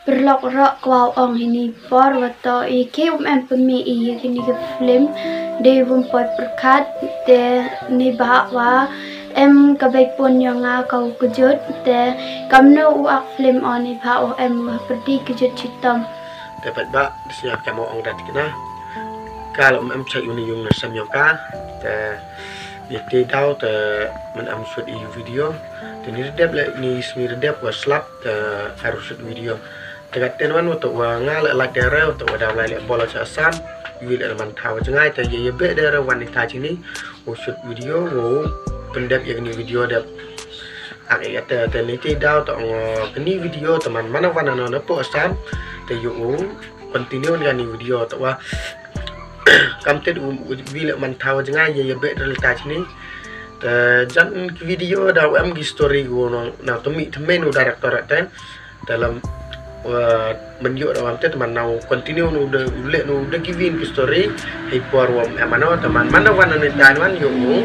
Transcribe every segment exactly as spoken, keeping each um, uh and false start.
Pyrlok rok kwau ong hini por wato i ki um em pemi i kini ke film de vum poi perkat de ni ba wa em ka bai pun yong a kau kejut de kamno u ak film on i ba o em wa perdi kejut chitom. Te pat ba disnya kamu ong dat kena. Kalau um em chai uni yung na sam yong ka te ni te dau te men am shoot i video. Te ni redep le ni smi redep wa slap te aru shoot video. Te kat ten wan wa to wa nga le lak dere wa to wa dau lai le bol cha Assam. Yu le man thaw jngai te ye ye be dere wan ni ta chini. Wa shoot video wa pendep ye ni video dep. Ak ye te te ni te dau to ngo kini video te man mana wan ano na po Assam. Te yu u continue ni video to wa kam te u wi le man thaw jngai ye ye be dere ta chini. Te jan ki video dau em ki story go no na to mi te menu director te. Dalam wa men yo da wan te teman nau continue nu de ule nu de giving ki story. Hei por wam emano teman mana wan ne tan wan yo nu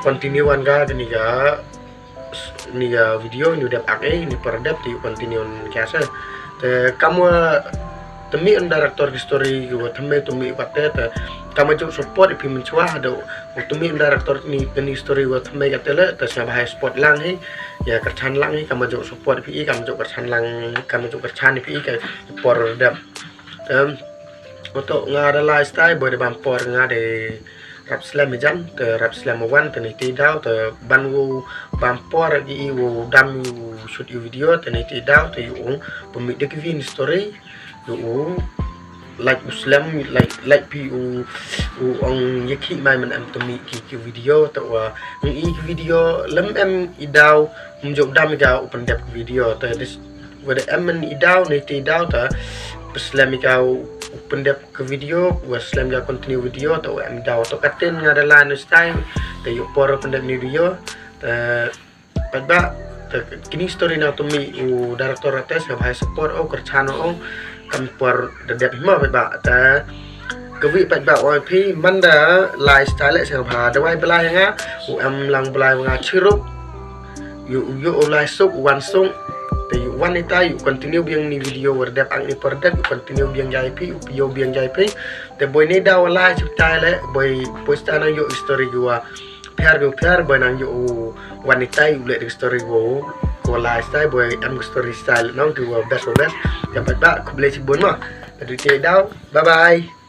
continue wan ga ni ga ni ga video ni dep ak eh ni per dep ti continue wan kiasa. Te kamu temi un director ki story ki wa temi temi wat te te kamu jok support pi menchwa do temi un director ni ni story wa temi ka te le te sna bahai support lang hi. Ya kerchan lang hi kamu jok support pi kamu jok kerchan lang kamu jok kerchan pi ka por dep. Em oto nga da lifestyle boy de bam por nga de rap slam jan te rap slam wan te ni ti dau te ban wo bam por gi i wo dam yu shoot yu video te ni ti dau te yu ong pemi de ki vin story yu ong like u slam like like pi u u ong ye ki mai men am temi ki ki video te wa ngi ki video lem em i dau mjok dam ga u pendep ki video te dis wada em men i dau ni ti dau ta peslem i ka u pendep ke video wa slem ga continue video ta wa em dau ta katen nga da lan style ta yu por pendep ni video ta pat ba ta kini story na to mi u director ates ka bahai support o kerchan o kam por da dep hima pat ba ta kewi pat ba oi pi manda lifestyle se ba da wai belai nga u em lang belai nga chirup yu yu u lai suk wan sung te yu wan ita yu continue biang ni video werdep ang ni perdep yu continue biang jai pi yu pio biang jai pi te boy ni da wala chiptai le boy posta nang yu story yu wa piar yu piar boy nang yu wan ita yu le story yu ko lifestyle boy em story style nang yu best best ya pat ba kuble chibun ma. Te dau bye bye.